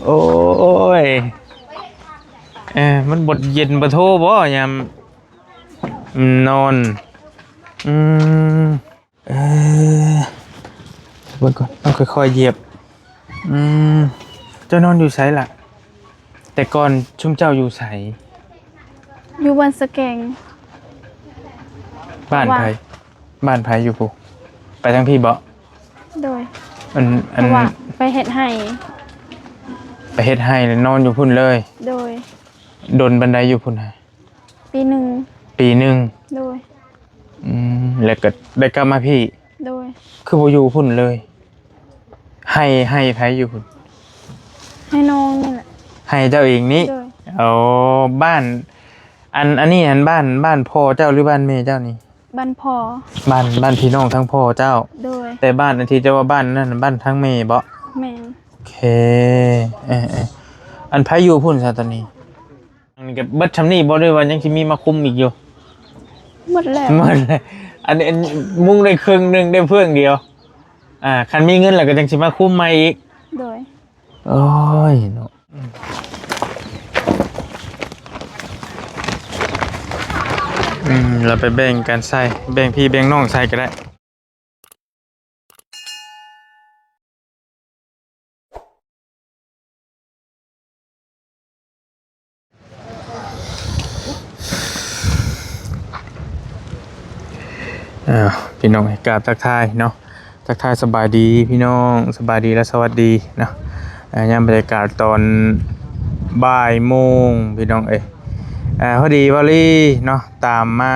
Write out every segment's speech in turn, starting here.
ໂອ້ຍ ເອີ ມັນບໍ່ເຢັນບໍ່ໂທບໍ່ຍາມນອນ? ອືມ ເອີ ເບິ່ງກ່ອນ ຕ້ອງຄ່ອຍໆຢຽບ. ອືມ ເຈົ້ານອນຢູ່ໃສລະ? ແຕ່ກ່ອນຊຸມເຈົ້າຢູ່ໃສ? ຢູ່ບ້ານສະແກງ. ບ້ານໃຜ? ບ້ານໃຜຢູ່ພຸ້ນ? ໄປທາງພີ້ບໍ? ໂດຍ. ອັນ ອັນ ເພາະວ່າໄປເຮັດໄຮ່. ໄປເຮັດໄຮ່ແລ້ວນອນຢູ່ພຸ້ນເລີຍ? ໂດຍ. ດົນປານໃດຢູ່ພຸ້ນ? ປີໜຶ່ງ. ປີໜຶ່ງ? ໂດຍ. ອືມ ແລ້ວກໍໄດ້ກັບມາພີ້? ໂດຍ. ຄືບໍ່ຢູ່ພຸ້ນເລີຍ? ໄຮ່ ໄຮ່ໃຜຢູ່ພຸ້ນ? ໄຮ່ນ້ອງນີ້ແຫຼະ. ໄຮ່ເຈົ້າເອງນີ້? ໂດຍ. ໂອ້ ບ້ານ ອັນ ອັນນີ້ຫັ້ນ ບ້ານ ບ້ານພໍ່ເຈົ້າ ຫຼື ບ້ານແມ່ເຈົ້ານີ້? ບ້ານພໍ່. ບ້ານ ບ້ານພີ່ນ້ອງທາງພໍ່ເຈົ້າ? ໂດຍ. ແຕ່ບ້ານອັນທີ່ເຈົ້າວ່າບ້ານນັ້ນ ບ້ານທາງແມ່ບໍ? ແມ່ນ. ໂອເຄ ເອີໆ ອັນໃຜຢູ່ພຸ້ນຊະຕອນນີ້? ອັນນີ້ກໍເບິດຊ່ຳນີ້ບໍ່ ຫຼືວ່າຍັງຊິມີມາຄຸມອີກຢູ່? ໝົດແລ້ວ. ໝົດແລ້ວ. ອັນ ອັນມຸງໄດ້ເຄິ່ງໜຶ່ງ ໄດ້ເຟືອງດຽວ. ອ່າ ຄັນມີເງິນແລ້ວກໍຈັ່ງຊິມາຄຸມໃໝ່ອີກ. ໂດຍ. ໂອ້ຍເນາະ. ອືມ ລະໄປແບ່ງກັນໃສ່ ແບ່ງພີ່ແບ່ງນ້ອງໃສ່ກໍໄດ້. ອ້າວ ພີ່ນ້ອງ ກາບທັກທາຍເນາະ ທັກທາຍສະບາຍດີພີ່ນ້ອງ ສະບາຍດີ ແລະ ສະຫວັດດີເນາະ. ອ່າ ຍາມບັນຍາກາດຕອນບ່າຍໂມງ ພີ່ນ້ອງເອີຍ. ອ່າ ພໍດີວາລີເນາະ ຕາມມາ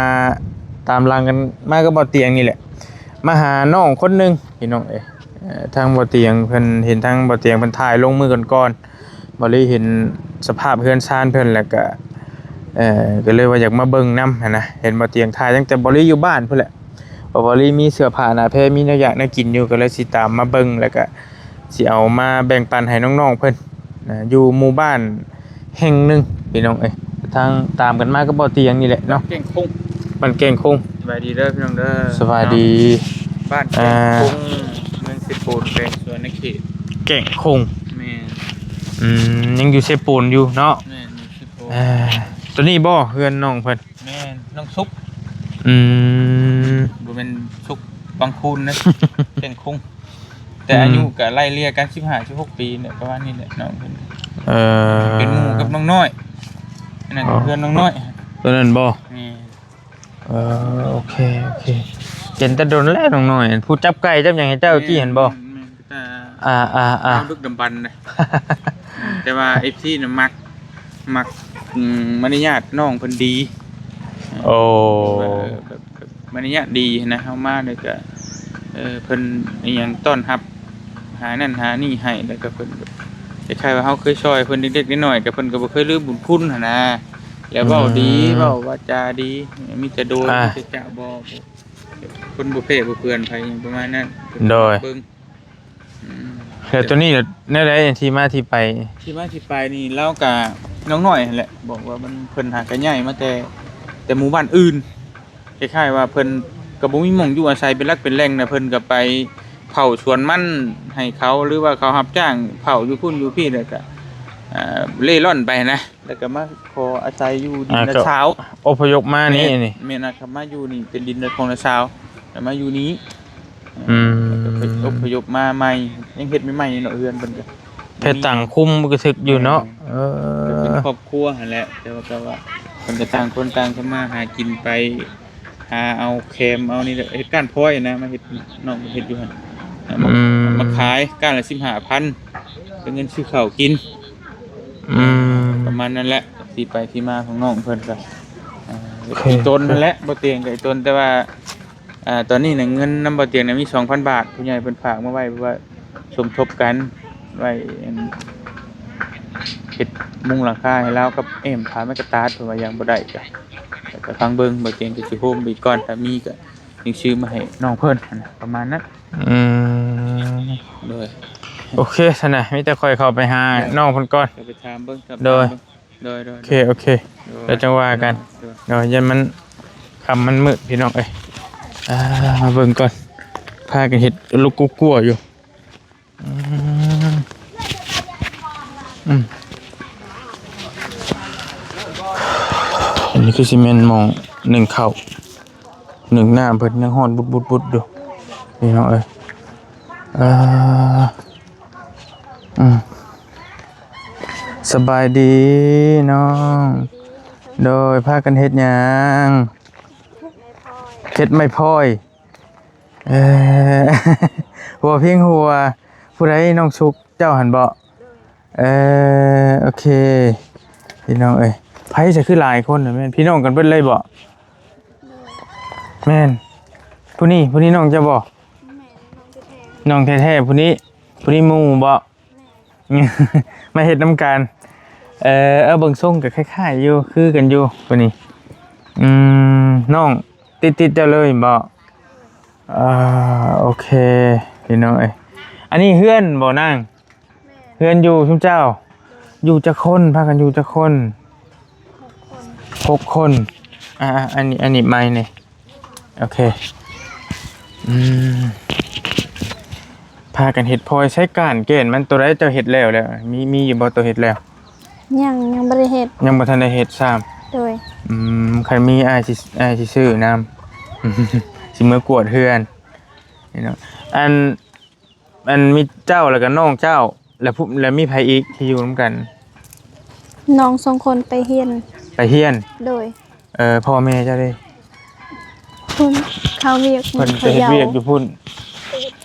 ຕາມຫຼັງກັນມາກັບບໍ່ຕຽງນີ້ແຫຼະ ມາຫານ້ອງຄົນໜຶ່ງ ພີ່ນ້ອງເອີຍ. ເອີ ທາງບໍ່ຕຽງເພິ່ນ ເຫັນທາງບໍ່ຕຽງເພິ່ນຖ່າຍລົງມື້ກ່ອນໆ ບໍ່ລີເຫັນສະພາບເຮືອນຊານເພິ່ນ ແລ້ວກະ ເອີ ກໍເລີຍວ່າຢາກມາເບິ່ງນຳຫັ້ນນະ. ເຫັນບໍ່ຕຽງຖ່າຍຕັ້ງແຕ່ບໍ່ລີຢູ່ບ້ານພຸ້ນແຫຼະ ເພາະບໍ່ລີມີເສື້ອຜ້າໜ້າແພ ມີແນວຢາກແນວກິນຢູ່ ກໍເລີຍຊິຕາມມາເບິ່ງ ແລ້ວກະຊິເອົາມາແບ່ງປັນໃຫ້ນ້ອງໆເພິ່ນນະ ຢູ່ໝູ່ບ້ານ ແຫ່ງໜຶ່ງ ພີ່ນ້ອງເອີຍ. ທາງ ຕາມກັນມາກັບບໍ່ຕຽງນີ້ແຫຼະເນາະ ແກ້ງຄົງ ບ້ານແກ້ງຄົງ. ສະບາຍດີເດີພີ່ນ້ອງເດີ. ສະບາຍດີ. ບ້ານແກ້ງຄົງ ອ່າ ເມືອງເຊໂປນ ແຂວງສະຫວັນນະເຂດ. ແກ້ງຄົງ. ແມ່ນ. ອືມ ຍັງຢູ່ເຊໂປນຢູ່ເນາະ. ແມ່ນ ຢູ່ເຊໂປນ. ອ່າ ຕົວນີ້ບໍ່ເຮືອນນ້ອງເພິ່ນ? ແມ່ນ ນ້ອງສຸກ. ອືມ ບໍ່ແມ່ນສຸກວັງຄູນນະ ແກ້ງຄົງ. ແຕ່ອາຍຸ ອືມ ກໍໄລ່ເລ່ຍກັນ ສິບຫ້າ ສິບຫົກ ປີນີ້ແຫຼະ ປະມານນີ້ແຫຼະ ນ້ອງເພິ່ນ. ເອີ ເປັນໝູ່ກັບນ້ອງນ້ອຍ ອັນນັ້ນ ອໍ ເຮືອນນ້ອງນ້ອຍ ຕົວນັ້ນບໍ່? ແມ່ນ. ເອີ ໂອເຄ ໂອເຄ ເຫັນແຕ່ດົນແລ້ວນ້ອງນ້ອຍ ຜູ້ຈັບໄກ່ຈັບຫຍັງໃຫ້ເຈົ້າ ແມ່ນ ກີ້ຫັ້ນບໍ່? ແມ່ນ ອ່າ ອ່າ ອ່າ ດຶກດຳບັນນະ ແຕ່ວ່າ ເອັຟຊີ ນະມັກ ມັກ ອືມ ມາລະຍາດນ້ອງເພິ່ນດີ. ໂອ້ ແບບ ແບບ ແບບມາລະຍາດດີນະ ເຮົາມາແລ້ວກະ ເອີ ເພິ່ນອີ່ຫຍັງຕ້ອນຮັບ ຫານັ້ນຫານີ້ໃຫ້ ແລ້ວກະເພິ່ນ ຄ້າຍໆວ່າເຮົາເຄີຍຊ່ອຍເພິ່ນເລັກໆນ້ອຍໆ ກະເພິ່ນກະບໍ່ເຄີຍລືມບຸນຄຸນຫັ້ນນະ. ແລ້ວເວົ້າດີ ອືມ ເວົ້າວາຈາດີ ມີແຕ່ໂດຍ ອ່າ ມີແຕ່ຈະ ບໍ່ ຄົນບໍ່ແພ້ບໍ່ເພື່ອນໃຜຫຍັງປະມານນັ້ນ. ໂດຍ ເບິ່ງ ອືມ ແລ້ວໂຕນີ້ແນວໃດທີ່ມາທີ່ໄປ? ທີ່ມາທີ່ໄປນີ້ ລາວກະນ້ອງນ້ອຍຫັ້ນແຫຼະ ບອກວ່າມັນ ເພິ່ນຫາກະຍ້າຍມາແຕ່ ແຕ່ໝູ່ບ້ານອື່ນ ຄ້າຍໆວ່າເພິ່ນກະບໍ່ມີໝ່ອງຢູ່ອາໄສເປັນຫຼັກເປັນແຫຼ່ງນະ ເພິ່ນກະໄປເຝົ້າສວນມັນໃຫ້ເຂົາ ຫຼືວ່າເຂົາຮັບຈ້າງເຝົ້າຢູ່ພຸ້ນຢູ່ພີ້ ແລ້ວກະ ອ່າ ເລ່ລ່ອນໄປນະ. ແລ້ວກໍມາຂໍອາໄສຢູ່ດິນ ອ່າ ນາຊາວ ກໍອົບພະຍົບມານີ້ ແມ່ນ ນີ້ ແມ່ນ ອ່າ ກໍມາຢູ່ນີ້ເປັນດິນຂອງນາຊາວ ແລ້ວມາຢູ່ນີ້ ອືມ ແລ້ວກໍໄປອົບພະຍົບມາໃໝ່ ຍັງເຮັດໃໝ່ໆນີ້ເນາະ ເຮືອນເພິ່ນກໍເຮັດຕັ້ງຄຸມກະຖືກຢູ່ເນາະ ແມ່ນ ເອີ ກໍເປັນຄອບຄົວຫັ້ນແຫຼະ ແຕ່ວ່າກໍວ່າເພິ່ນກໍຕ່າງຄົນຕ່າງທຳມາຫາກິນໄປ ຫາເອົາແຄມເອົານີ້ແຫຼະ ເຮັດກ້ານພອຍນະ ມາເຮັດ ນ້ອງເພິ່ນເຮັດຢູ່ຫັ້ນ ເອົາມາ ອືມ ເອົາມາຂາຍກ້ານລະສິບຫ້າພັນ ເປັນເງິນຊື້ເຂົ້າກິນ ອືມ ປະມານນັ້ນແຫຼະ ທີ່ໄປທີ່ມາຂອງນ້ອງເພິ່ນກໍ ອ່າ ໂອເຄ ອີ່ຕົນນັ້ນແຫຼະ ບໍ່ຕຽງກັບອີ່ຕົນ ແຕ່ວ່າ ອ່າ ຕອນນີ້ນະ ເງິນນຳບໍ່ຕຽງນະ ມີສອງພັນບາດ ຜູ້ໃຫຍ່ເພິ່ນຝາກມາໄວ້ ເພາະວ່າສົມທົບກັນ ໄວ້ ອັນ ເຮັດມຸງຫຼັງຄາໃຫ້ລາວກັບແອ້ມຝາໄມ້ກະຕາດ ເພິ່ນວ່າຍັງບໍ່ໄດ້ ກະ ກະຟັງເບິ່ງ ບໍ່ຕຽງກໍຊິໂຮມໄປອີກກ່ອນ ຖ້າມີກໍ ຈັ່ງຊື້ມາໃຫ້ນ້ອງເພິ່ນຫັ້ນນະ ປະມານນັ້ນ ອືມ ໂດຍ ໂອເຄຊັ້ນນະ ມີແຕ່ຂ້ອຍເຂົ້າໄປຫາ ໂດຍ ນ້ອງເພິ່ນກ່ອນ ເຂົ້າໄປຖາມເບິ່ງ ໂດຍ ໂດຍ ໂດຍ ໂອເຄ ໂອເຄ ໂດຍ ແລ້ວຈັ່ງວ່າກັນ ໂດຍ ໂດຍ ຢ້ານມັນຄ່ຳມັນມືດ ພີ່ນ້ອງເອີຍ ອ່າ ມາເບິ່ງກ່ອນ ພາກັນເຮັດລຸກກຸກົວຢູ່ ອືມ ອືມ ອັນນີ້ຄືຊິແມ່ນໝ່ອງໜຶ້ງເຂົ້າ ໜຶ້ງນ້ຳເພິ່ນ ຍັງຮ້ອນບຸດໆໆຢູ່ ພີ່ນ້ອງເອີຍ. ເອີ ອືມ ສະບາຍດີນ້ອງ. ໂດຍ ພາກັນເຮັດຫຍັງ? ເຮັດໄມ້ພອຍ. ເອີ ຫົວພຽງຫົວ. ຜູ້ໃດ? ນ້ອງສຸກເຈົ້າຫັ້ນເບາະ? ເອີ ໂອເຄ ພີ່ນ້ອງເອີຍ. ໃຜຈະຄືຫຼາຍຄົນ? ແມ່ນພີ່ນ້ອງກັນເບິດເລີຍເບາະ? ແມ່ນ. ຜູ້ນີ້ ຜູ້ນີ້ນ້ອງເຈົ້າເບາະ? ແມ່ນ ນ້ອງແທ້ໆ ຜູ້ນີ້. ຜູ້ນີ້ໝູ່ເບາະ? ມາເຮັດນຳກັນ. ເອີ ເອີ ເບິ່ງຊົງກໍຄ້າຍໆຢູ່ ຄືກັນຢູ່ຜູ້ນີ້. ອືມ ນ້ອງຕິດໆເຈົ້າເລີຍເບາະ? ເອີ ໂອເຄ ພີ່ນ້ອງເອີຍ. ອັນນີ້ເຮືອນບໍ່ນາງ? ແມ່ນ ເຮືອນຢູ່ຊຸມເຈົ້າ. ຢູ່ຈັກຄົນ? ພາກັນຢູ່ຈັກຄົນ? ຫົກຄົນ. ຫົກຄົນ. ອ່າ ອັນນີ້ ອັນນີ້ໄມ້ນີ້. ໂອເຄ ອືມ ພາກັນເຮັດພອຍ. ໃຊ້ກ້ານແກ່ນມັນ ໂຕໃດເຈົ້າເຮັດແລ້ວແລ້ວ? ມີ ມີຢູ່ບໍ່ໂຕເຮັດແລ້ວ? ຍັງ ຍັງບໍ່ໄດ້ເຮັດ. ຍັງບໍ່ທັນໄດ້ເຮັດຊ້ຳ. ໂດຍ ອືມ ຄັນມີອ້າຍຊິ ອ້າຍຊິຊື້ນຳ ຊິເມືອກວດເຮືອນນີ້ເນາະ. ອັນ ອັນມີເຈົ້າ ແລ້ວກໍນ້ອງເຈົ້າ ແລ້ວຜູ້ ແລ້ວມີໃຜອີກທີ່ຢູ່ນຳກັນ? ນ້ອງສອງຄົນໄປຮຽນ. ໄປຮຽນ? ໂດຍ. ເອີ ພໍ່ແມ່ເຈົ້າເດ? ເພິ່ນເຂົ້າວຽກ ເພິ່ນໄປເຮັດວຽກຢູ່ພຸ້ນ.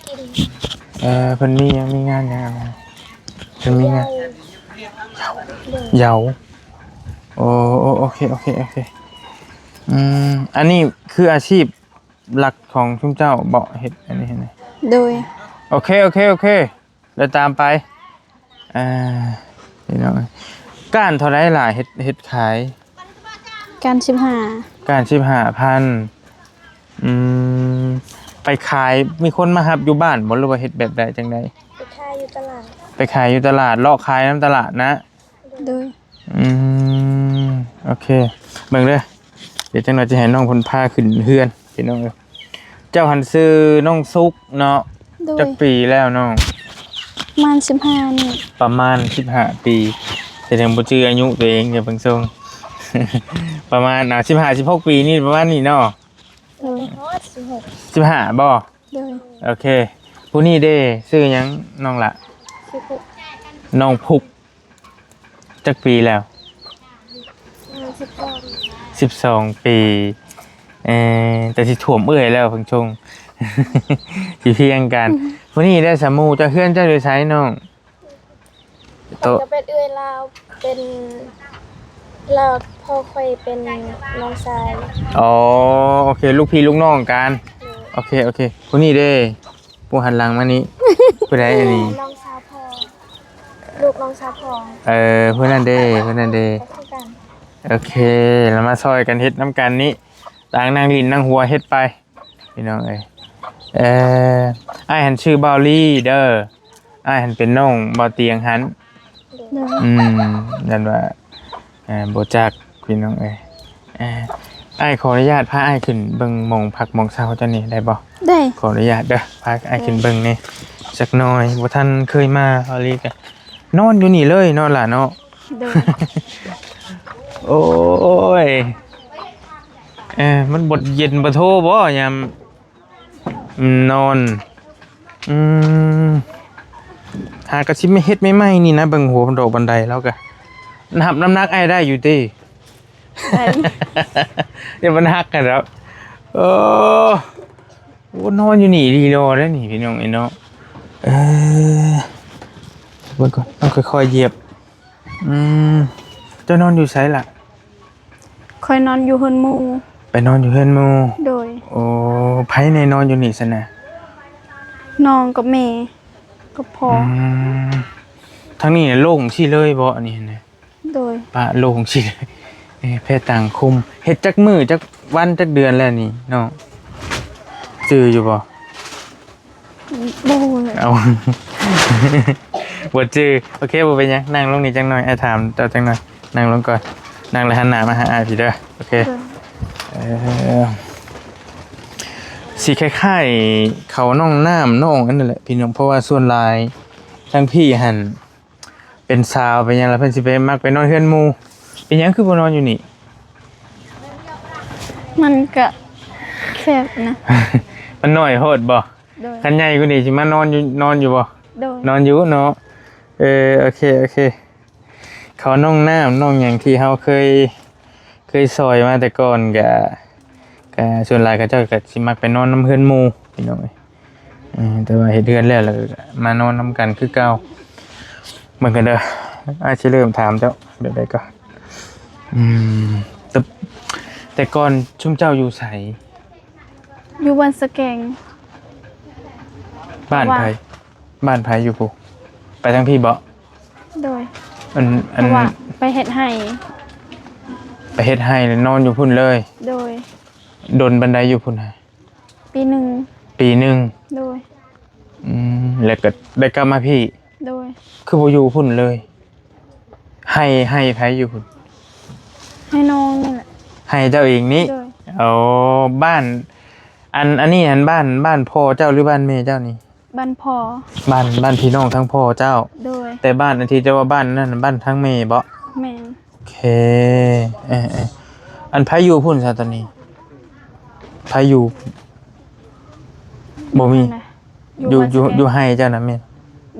ເອີ ເພິ່ນມີຫຍັງ ມີງານຫຍັງ? ເພິ່ນມີງານເຍົາ. ໂອ ໂອເຄ ໂອເຄ ໂອເຄ. ອືມ ອັນນີ້ຄືອາຊີບຫຼັກຂອງຊຸມເຈົ້າເບາະ ເຮັດອັນນີ້ຫັ້ນນະ? ໂດຍ. ໂອເຄ ໂອເຄ ໂອເຄ. ແລ້ວຕາມໄປ. ອ່າ ພີ່ນ້ອງເອີຍ ກ້ານເທົ່າໃດລະ ເຮັດ ເຮັດຂາຍ? ກ້ານສິບຫ້າ. ກ້ານສິບຫ້າພັນ. ອືມ ໄປຂາຍ ມີຄົນມາຮັບຢູ່ບ້ານບໍ່ ຫຼືວ່າເຮັດແບບໃດ ຈັ່ງໃດ? ໄປຂາຍຢູ່ຕະຫຼາດ. ໄປຂາຍຢູ່ຕະຫຼາດ ເລາະຂາຍນຳຕະຫຼາດນະ? ໂດຍ. ອືມ ໂອເຄ ເບິ່ງເດີ ດຽວຈັກໜ່ອຍຈະໃຫ້ນ້ອງເພິ່ນພາຂຶ້ນເຮືອນ ພີ່ນ້ອງເອີຍ. ເຈົ້າຫັ້ນຊື່ນ້ອງສຸກເນາະ? ໂດຍ. ຈັກປີແລ້ວນ້ອງ? ປະມານສິບຫ້ານີ້. ປະມານສິບຫ້າປີ. ແຕ່ຍັງບໍ່ຈື່ອາຍຸຕົວເອງ ຢ່າເບິ່ງຊົງ. ປະມານ ອ່າ ສິບຫ້າ ສິບຫົກປີນີ້ ປະມານນີ້ເນາະ? ໂດຍ. ຮອດສິບຫົກ. ສິບຫ້າບໍ່? ໂດຍ. ໂອເຄ. ຜູ້ນີ້ເດ ຊື່ຫຍັງນ້ອງລະ? ຊື່ພຸກ. ນ້ອງພຸກ. ຈັກປີແລ້ວ? ສິບສອງ. ສິບສອງປີ. ເອີ ແຕ່ຊິຖ້ວມເອື້ອຍແລ້ວເພິ່ນຊົງ ຊິພຽງກັນ. ຜູ້ນີ້ໄດ້ສາໝູ່ ເຈົ້າ ເຮືອນເຈົ້າຢູ່ໃສນ້ອງ? ໂຕ ຂ້ອຍກໍເປັນເອື້ອຍລາວ ເປັນ ລາວ ພໍ່ຂ້ອຍເປັນນ້ອງຊາຍ. ອໍ ໂອເຄ ລູກພີ່ລູກນ້ອງກັນ. ໂດຍ. ໂອເຄ ໂອເຄ. ຜູ້ນີ້ເດ ຜູ້ຫັນຫຼັງມານີ້ ຜູ້ໃດອັນນີ້? ນ້ອງສາວພໍ່. ລູກນ້ອງສາວພໍ່. ເອີ ຜູ້ນັ້ນເດ້ ຜູ້ນັ້ນເດ້. ກໍຄືກັນ. ໂອເຄ ລະມາຊ່ອຍກັນເຮັດນຳກັນນີ້ ຕ່າງນັ່ງຫຼິ້ນນັ່ງຫົວເຮັດໄປ ພີ່ນ້ອງເອີຍ. ເອີ ອ້າຍຫັ້ນຊື່ບ່າວລີເດີ ອ້າຍຫັ້ນເປັນນ້ອງບ່າວຕຽງຫັ້ນ. ໂດຍ. ອືມ ຢ້ານວ່າ ເອີ ບໍ່ຈັກ ພີ່ນ້ອງເອີຍ. ເອີ ອ້າຍຂໍອະນຸຍາດພາອ້າຍຂຶ້ນເບິ່ງໝ່ອງພັກໝ່ອງເຊົາເຈົ້ານີ້ໄດ້ບໍ່? ໄດ້. ຂໍອະນຸຍາດເດີ ພາອ້າຍຂຶ້ນເບິ່ງແດ່ຈັກໜ່ອຍ. ບໍ່ທັນເຄີຍມາ ເຮົາລີກະນອນຢູ່ນີ້ເລີຍເນາະຫຼ້າເນາະ. ໂດຍ. ໂອ້ຍ ເອີ ມັນບໍ່ເຢັນບໍ່ໂທບໍ່ຍາມ ອືມ ນອນ. ອືມ ຫາກະຊິມາເຮັດໃໝ່ໆນີ້ນະ ເບິ່ງຫົວດອກບັນໄດລາວກະ ຮັບນ້ຳໜັກອ້າຍໄດ້ຢູ່ຕິ? ໄດ້. ຢ່າມັນຫັກຫັ້ນດອກ. ເອີ ໂອ້ ນອນຢູ່ນີ້ດີດອເດ້ນີ້ ພີ່ນ້ອງເອີຍເນາະ. ເອີ ເບິ່ງກ່ອນ ຕ້ອງຄ່ອຍໆຢຽບ. ອືມ ເຈົ້ານອນຢູ່ໃສລະ? ຂ້ອຍນອນຢູ່ເຮືອນໝູ່. ໄປນອນຢູ່ເຮືອນໝູ່? ໂດຍ. ໂອ້ ໃຜແນ່ນອນຢູ່ນີ້ຊັ້ນນະ? ນ້ອງກັບແມ່ກັບພໍ່. ອືມ ທາງນີ້ໂລ່ງຊີ້ເລີຍບໍ່ ອັນນີ້ຫັ້ນນະ? ໂດຍ. ປະໂລ່ງຊີ້ເລີຍ. ເອີ ແພຕັງຄຸມ. ເຮັດຈັກມື້ ຈັກວັນ ຈັກເດືອນແລ້ວນີ້ນ້ອງ ຈື່ຢູ່ບໍ່? ບໍ່ຮູ້ເລີຍ. ເອົາ ບໍ່ຈື່. ໂອເຄ ບໍ່ເປັນຫຍັງ ນັ່ງລົງນີ້ຈັກໜ່ອຍ ອ້າຍຖາມເຈົ້າຈັກໜ່ອຍ. ນັ່ງລົງກ່ອນ ນັ່ງແລ້ວຫັນໜ້າມາຫາອ້າຍພີ້ເດີ. ໂອເຄ. ເອີ ຊິຄ້າຍໆເຂົານ້ອງນ້ຳນ້ອງອັນນັ້ນແຫຼະ ພີ່ນ້ອງ ເພາະວ່າສ່ວນຫຼາຍທາງພີ້ຫັ້ນ ປັນສາວເປັນຫຍັງລະ ເພິ່ນຊິໄປມັກໄປນອນເຮືອນໝູ່. ເປັນຫຍັງຄືບໍ່ນອນຢູ່ນີ້? ມັນກະແຄບນະ. ມັນນ້ອຍໂພດບໍ່? ໂດຍ. ຄັນໃຫຍ່ກວ່ານີ້ຊິມານອນຢູ່ ນອນຢູ່ບໍ່? ໂດຍ. ນອນຢູ່ເນາະ. ເອີ ໂອເຄ ໂອເຄ. ເຂົາໜອງນ້ຳໜອງຫຍັງທີ່ເຮົາເຄີຍ ເຄີຍຊ່ອຍມາແຕ່ກ່ອນກະ ກະສ່ວນຫຼາຍເຂົາເຈົ້າກະຊິມັກໄປນອນນຳເຮືອນໝູ່ ພີ່ນ້ອງເອີຍ. ເອີ ແຕ່ວ່າເຮັດເຮືອນແລ້ວ ແລ້ວກະມານອນນຳກັນຄືເກົ່າ. ເບິ່ງກັນເດີ ອ້າຍຊິເລີ່ມຖາມເຈົ້າແບບໃດກ່ອນ. ອືມ ແຕ່ ແຕ່ກ່ອນຊຸມເຈົ້າຢູ່ໃສ? ຢູ່ບ້ານສະແກງ. ບ້ານໃຜ? ບ້ານໃຜຢູ່ພຸ້ນ? ໄປທາງພີ້ບໍ? ໂດຍ. ອັນ ອັນ ເພາະວ່າໄປເຮັດໄຮ່. ໄປເຮັດໄຮ່ແລ້ວນອນຢູ່ພຸ້ນເລີຍ? ໂດຍ. ດົນປານໃດຢູ່ພຸ້ນ? ປີໜຶ່ງ. ປີໜຶ່ງ? ໂດຍ. ອືມ ແລ້ວກໍໄດ້ກັບມາພີ້? ໂດຍ. ຄືບໍ່ຢູ່ພຸ້ນເລີຍ? ໄຮ່ ໄຮ່ໃຜຢູ່ພຸ້ນ? ໄຮ່ນ້ອງນີ້ແຫຼະ. ໄຮ່ເຈົ້າເອງນີ້? ໂດຍ. ໂອ້ ບ້ານ ອັນ ອັນນີ້ຫັ້ນ ບ້ານ ບ້ານພໍ່ເຈົ້າ ຫຼື ບ້ານແມ່ເຈົ້ານີ້? ບ້ານພໍ່. ບ້ານ ບ້ານພີ່ນ້ອງທາງພໍ່ເຈົ້າ? ໂດຍ. ແຕ່ບ້ານອັນທີ່ເຈົ້າວ່າບ້ານນັ້ນ ບ້ານທາງແມ່ບໍ? ແມ່ນ. ໂອເຄ ເອີໆ ອັນໃຜຢູ່ພຸ້ນຊະຕອນນີ້? ໃຜຢູ່? ບໍ່ມີ. ຢູ່ ຢູ່ ຢູ່ໄຮ່ເຈົ້ານະແມ່ນ?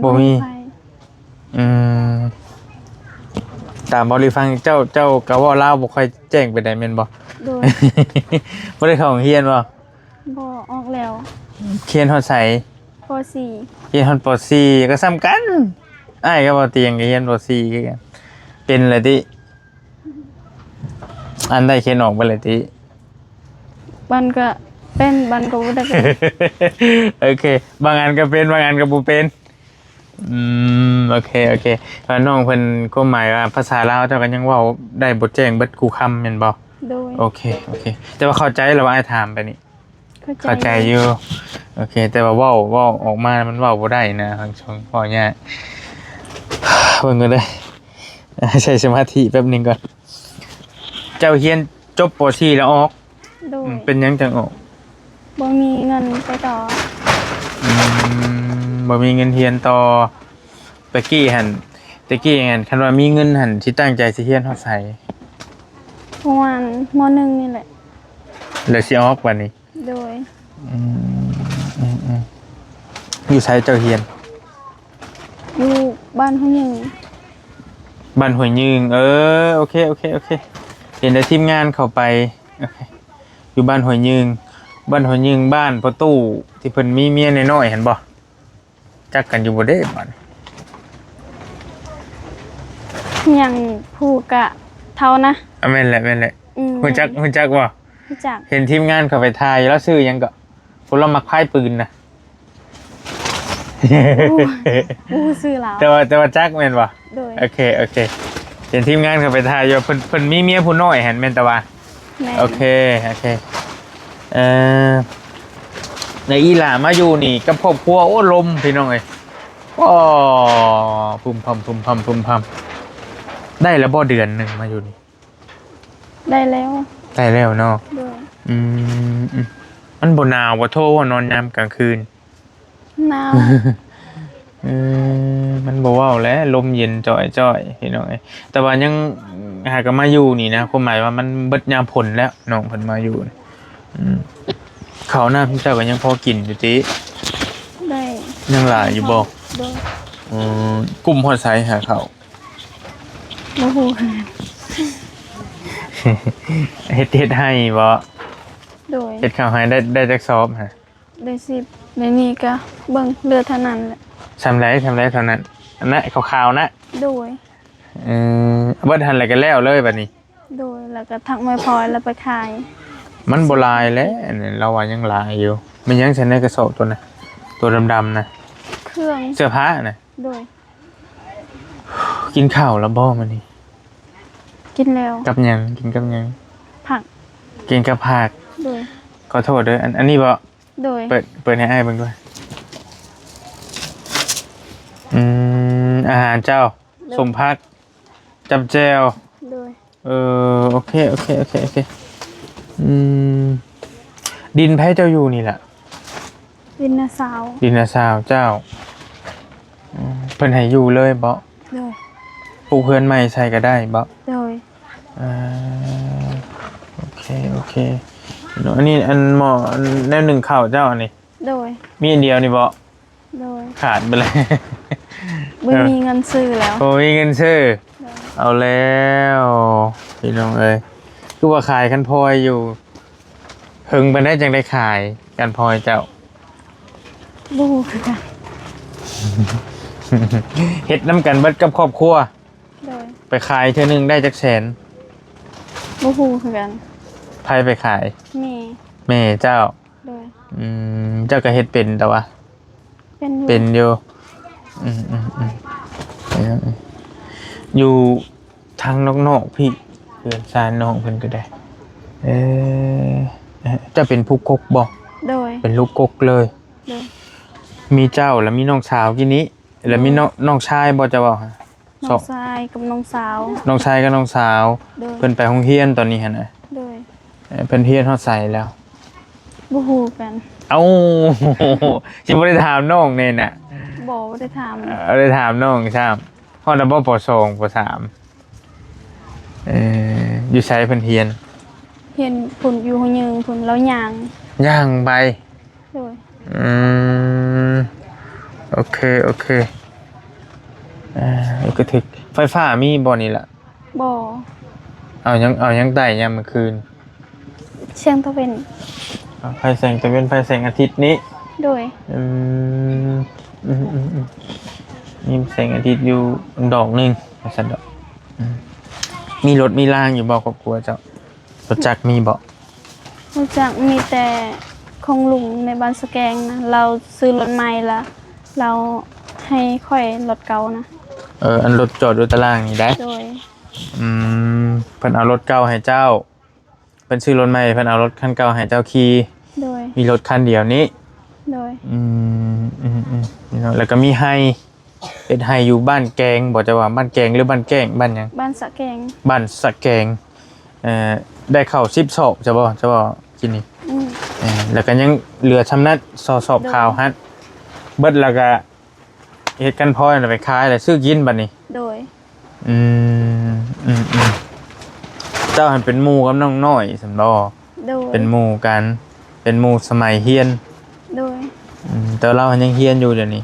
ບໍ່ມີ. ອືມ ຕາມເວົ້າຫຼືຟັງ ເຈົ້າ ເຈົ້າກໍເວົ້າລາວບໍ່ຄ່ອຍແຈ້ງປານໃດແມ່ນບໍ່? ໂດຍ. ບໍ່ໄດ້ເຂົ້າໂຮງຮຽນບໍ່? ບໍ່ ອອກແລ້ວ. ຮຽນຮອດໃສ? ປໍສີ່. ຮຽນຮອດປໍສີ່ ກໍສ່ຳກັນ ອ້າຍກັບບ່າວຕຽງກໍຮຽນປໍສີ່ຄືກັນ. ເປັນແລ້ວຕິ? ອັນໄດ້ຮຽນອອກເບິດແລ້ວຕິ? ບາງກໍເປັນ ບາງກໍບໍ່ໄດ້ເປັນ. ໂອເຄ ບາງອັນກໍເປັນ ບາງອັນກໍບໍ່ເປັນ. ອືມ ໂອເຄ ໂອເຄ. ວ່ານ້ອງເພິ່ນ ຄວາມໝາຍວ່າພາສາລາວເຈົ້າກໍຍັງເວົ້າໄດ້ບໍ່ແຈ້ງເບິດຄູ່ຄຳແມ່ນບໍ່? ໂດຍ. ໂອເຄ ໂອເຄ. ແຕ່ວ່າເຂົ້າໃຈແລ້ວວ່າອ້າຍຖາມໄປນີ້? ເຂົ້າໃຈ ເຂົ້າໃຈຢູ່. ໂອເຄ ແຕ່ວ່າເວົ້າ ເວົ້າອອກມາມັນເວົ້າບໍ່ໄດ້ນະ ທາງຊ່ອງເວົ້າຍາກ. ເບິ່ງກ່ອນເດີ ໃຊ້ສະມາທິແປັບໜຶ່ງກ່ອນ. ເຈົ້າຮຽນຈົບປໍສີ່ແລ້ວອອກ? ໂດຍ. ອືມ ເປັນຫຍັງຈັ່ງອອກ? ບໍ່ມີເງິນໄປຕໍ່. ອືມ ບໍ່ມີເງິນຮຽນຕໍ່. ແຕ່ກີ້ຫັ້ນ ແຕ່ກີ້ຫັ້ນ ຄັນວ່າມີເງິນຫັ້ນ ຊິຕັ້ງໃຈຊິຮຽນຮອດໃສ? ປະມານ ມໍໜຶ່ງ ນີ້ແຫຼະ ແລ້ວຊິອອກບາດນີ້? ໂດຍ. ອືມ ອືມ ຢູ່ໃສເຈົ້າຮຽນ? ຢູ່ບ້ານຫ້ວຍຍືງ. ບ້ານຫ້ວຍຍືງ ເອີ ໂອເຄ ໂອເຄ ໂອເຄ. ເຫັນແຕ່ທີມງານເຂົ້າໄປ. ໂອເຄ ຢູ່ບ້ານຫ້ວຍຍືງ. ບ້ານຫ້ວຍຍືງ ບ້ານພໍ່ຕູ້ທີ່ເພິ່ນມີເມຍນ້ອຍໆຫັ້ນບໍ່? ຈັກກັນຢູ່ບໍ່ເດ້ບາດນີ້? ຫຍັງ ຜູ້ກະເຖົ້ານະ. ອາ ແມ່ນແຫຼະ ແມ່ນແຫຼະ. ອືມ ຮູ້ຈັກ ຮູ້ຈັກບໍ່? ຮູ້ຈັກ. ເຫັນທີມງານເຂົາໄປຖ່າຍຢູ່ ລາວຊື່ຫຍັງເກາະ? ຜູ້ລາວມັກພາຍປືນນະ. ບໍ່ຮູ້ຊື່ລາວ ແຕ່ວ່າ ແຕ່ວ່າຈັກແມ່ນບໍ່? ໂດຍ. ໂອເຄ ໂອເຄ. ເຫັນທີມງານເຂົາໄປຖ່າຍຢູ່ ເພິ່ນ ເພິ່ນມີເມຍຜູ້ນ້ອຍຫັ້ນແມ່ນຕາຫວາ? ແມ່ນ. ໂອເຄ ໂອເຄ. ເອີ ໃນອີ່ຫຼ້າມາຢູ່ນີ້ກັບຄອບຄົວ ໂອ້ ລົມພີ່ນ້ອງເອີຍ. ໂອ້ ພຸມພຳ ພຸມພຳ ພຸມພຳ. ໄດ້ແລ້ວບໍ່ເດືອນໜຶ່ງມາຢູ່ນີ້? ໄດ້ແລ້ວ. ໄດ້ແລ້ວເນາະ. ໂດຍ. ອືມ ອືມ. ມັນບໍ່ໜາວບໍ່ ໂທ ນອນຍາມກາງຄືນ? ໜາວ. ເອີ ມັນບໍ່ເວົ້າແຫຼະ ລົມເຢັນຈ່ອຍໆ ພີ່ນ້ອງເອີຍ. ແຕ່ວ່າຍັງຫາກໍມາຢູ່ນີ້ນະ ຄວາມໝາຍວ່າມັນເບິດຍາມຝົນແລ້ວ ນ້ອງເພິ່ນມາຢູ່. ອືມ ເຂົ້ານ້ຳເຈົ້າກໍຍັງພໍກິນຢູ່ຕິ? ໄດ້. ຍັງຫຼາຍຢູ່ບໍ່? ໂດຍ. ອືມ ກຸ້ມຮອດໃສຫາເຂົ້າ? ບໍ່ຮູ້ຄືກັນ. ເຮັດ ເຮັດໄຮ່ບໍ? ໂດຍ. ເຮັດເຂົ້າໄຮ່ໄດ້ ໄດ້ຈັກສອບຫະ? ໄດ້ສິບ. ໃນນີ້ກະເບິ່ງເຫຼືອເທົ່ານັ້ນແຫຼະ. ສ່ຳໃດ ສ່ຳໃດເທົ່ານັ້ນ? ອັນນັ້ນຂາວໆນະ? ໂດຍ. ເອີ ເບິດຫັ້ນແລ້ວກະແລ້ວເລີຍບາດນີ້? ໂດຍ. ແລ້ວກະທັກໄມ້ພອຍແລ້ວໄປຂາຍ. ມັນບໍ່ຫຼາຍແຫຼະ ອັນນັ້ນລາວວ່າຍັງຫຼາຍຢູ່. ແມ່ນຫຍັງຊັ້ນໃນກະສອບໂຕນັ້ນ? ໂຕດຳໆນະ? ເຄື່ອງ ເສື້ອຜ້ານະ? ໂດຍ. ກິນເຂົ້າແລ້ວບໍ່ມື້ນີ້? ກິນແລ້ວ. ກັບຫຍັງ? ກິນກັບຫຍັງ? ຜັກ. ກິນກັບຜັກ. ໂດຍ. ຂໍໂທດເດີ ອັນ ອັນນີ້ບໍ່? ໂດຍ. ເປີດ ເປີດໃຫ້ອ້າຍເບິ່ງດ້ວຍ. ອືມ ອາຫານເຈົ້າ. ໂດຍ. ສົ້ມຜັກ ຈ້ຳແຈ່ວ. ໂດຍ. ເອີ ໂອເຄ ໂອເຄ ໂອເຄ ໂອເຄ. ອືມ ດິນໃຜເຈົ້າຢູ່ນີ້ລະ? ດິນນ້າສາວ. ດິນນ້າສາວເຈົ້າ. ອືມ ເພິ່ນໃຫ້ຢູ່ເລີຍບໍ? ໂດຍ. ປຸກເຮືອນໃໝ່ໃສ່ກໍໄດ້ບໍ່? ໂດຍ. ອ່າ ໂອເຄ ໂອເຄ. ອັນນີ້ ອັນໝໍ້ ອັນແນວໜຶ້ງເຂົ້າເຈົ້າອັນນີ້? ໂດຍ. ມີອັນດຽວນີ້ບໍ່? ໂດຍ. ຂາດໄປແລ້ວ ບໍ່ມີເງິນຊື້ແລ້ວ. ບໍ່ມີເງິນຊື້. ໂດຍ. ເອົາແລ້ວ ພີ່ນ້ອງເອີຍ ຄືວ່າຂາຍຄັນພອຍຢູ່ ເຫິງປານໃດຈັ່ງໄດ້ຂາຍ ຄັນພອຍເຈົ້າ? ບໍ່ຮູ້ຄືກັນ. ເຮັດນຳກັນເບິດກັບຄອບຄົວ? ໂດຍ. ໄປຂາຍເທື່ອໜຶ່ງໄດ້ຈັກແສນ? ບໍ່ຮູ້ຄືກັນ. ໃຜໄປຂາຍ? ແມ່. ແມ່ເຈົ້າ? ໂດຍ. ອືມ ເຈົ້າກໍເຮັດເປັນແຕ່ວ່າ? ເປັນຢູ່ ເປັນຢູ່. ອືມໆໆ ຢູ່ທາງນອກໆ ພີ້ ເຮືອນຊານນ້ອງເພິ່ນກໍໄດ້. ເອີ ເຈົ້າເປັນຜູ້ກົກບໍ່? ໂດຍ. ເປັນລູກກົກເລີຍ? ໂດຍ. ມີເຈົ້າ ແລ້ວມີນ້ອງສາວກີ້ນີ້ ແລ້ວມີ ໂດຍ ນ້ອງ ນ້ອງຊາຍບໍ່ ເຈົ້າເວົ້າ? ນ້ອງຊາຍກັບນ້ອງສາວ. ນ້ອງຊາຍກັບນ້ອງສາວ. ໂດຍ. ເພິ່ນໄປໂຮງຮຽນຕອນນີ້ຫັ້ນນະ? ໂດຍ. ເອີ ເພິ່ນຮຽນຮອດໃສແລ້ວ? ບໍ່ຮູ້ກັນ. ເອົ້າ ຊິບໍ່ໄດ້ຖາມນ້ອງແດ່ນະ? ບໍ່ ບໍ່ໄດ້ຖາມ. ເອີ ໄດ້ຖາມນ້ອງຊ້ຳ. ຮອດແລ້ວບໍ່ ປໍສອງ ປໍສາມ? ເອີ ຢູ່ໃສເພິ່ນຮຽນ? ຮຽນພຸ້ນ ຢູ່ຫົວຍືງພຸ້ນ ລາວຍ່າງ ຍ່າງໄປ. ໂດຍ. ອືມ ໂອເຄ ໂອເຄ. ເອີ ກໍຖືກ. ໄຟຟ້າມີບໍ່ນີ້ລະ? ບໍ່. ເອົາຫຍັງ ເອົາຫຍັງໄຕ້ຍາມມື້ຄືນ? ແສງຕາເວັນ. ເອົາໄຟແສງຕາເວັນ ໄຟແສງອາທິດນີ້? ໂດຍ. ອືມ ອືມໆໆ ມີແສງອາທິດຢູ່ດອກໜຶ່ງ ວ່າຊັ້ນດອກ. ອືມ ມີລົດມີລາງຢູ່ບໍ່ ຄອບຄົວເຈົ້າ? ລົດຈັກມີບໍ່? ຮູ້ຈັກ ມີແຕ່ຂອງລຸງໃນບ້ານສະແກງນະ ລາວຊື້ລົດໃໝ່ລະ ລາວໃຫ້ຂ້ອຍລົດເກົ່ານະ. ເອີ ອັນລົດຈອດຢູ່ຕະລ່າງນີ້ໄດ໋? ໂດຍ. ອືມ ເພິ່ນເອົາລົດເກົ່າໃຫ້ເຈົ້າ ເພິ່ນຊື້ລົດໃໝ່ ເພິ່ນເອົາລົດຄັນເກົ່າໃຫ້ເຈົ້າຂີ່. ໂດຍ. ມີລົດຄັນດຽວນີ້. ໂດຍ. ອືມ ອືມໆ ແລ້ວກໍມີໄຮ່ ເຮັດໄຮ່ຢູ່ບ້ານແກງບໍ່ ເຈົ້າວ່າ ບ້ານແກງ ຫຼື ບ້ານແກ້ງ ບ້ານຫຍັງ? ບ້ານສະແກງ. ບ້ານສະແກງ. ເອີ ໄດ້ເຂົ້າສິບສອບ ເຈົ້າບໍ່ ເຈົ້າເວົ້າກິນນີ້? ອືມ. ເອີ ແລ້ວກໍຍັງເຫຼືອຊ່ຳນັ້ນ ສອບ ສອບ ໂດຍ ຂາວຫັ້ນ ເບິດແລ້ວກໍເຮັດກັນພອຍ ແລ້ວໄປຂາຍ ແລ້ວຊື້ກິນບັດນີ້. ໂດຍ. ອືມ ອືມໆ ເຈົ້າຫັ້ນເປັນໝູ່ກັບນ້ອງນ້ອຍຊັ້ນບໍ່? ໂດຍ. ເປັນໝູ່ກັນ ເປັນໝູ່ສະໄໝຮຽນ. ໂດຍ. ອືມ ແຕ່ລາວຍັງຮຽນຢູ່ດຽວນີ້?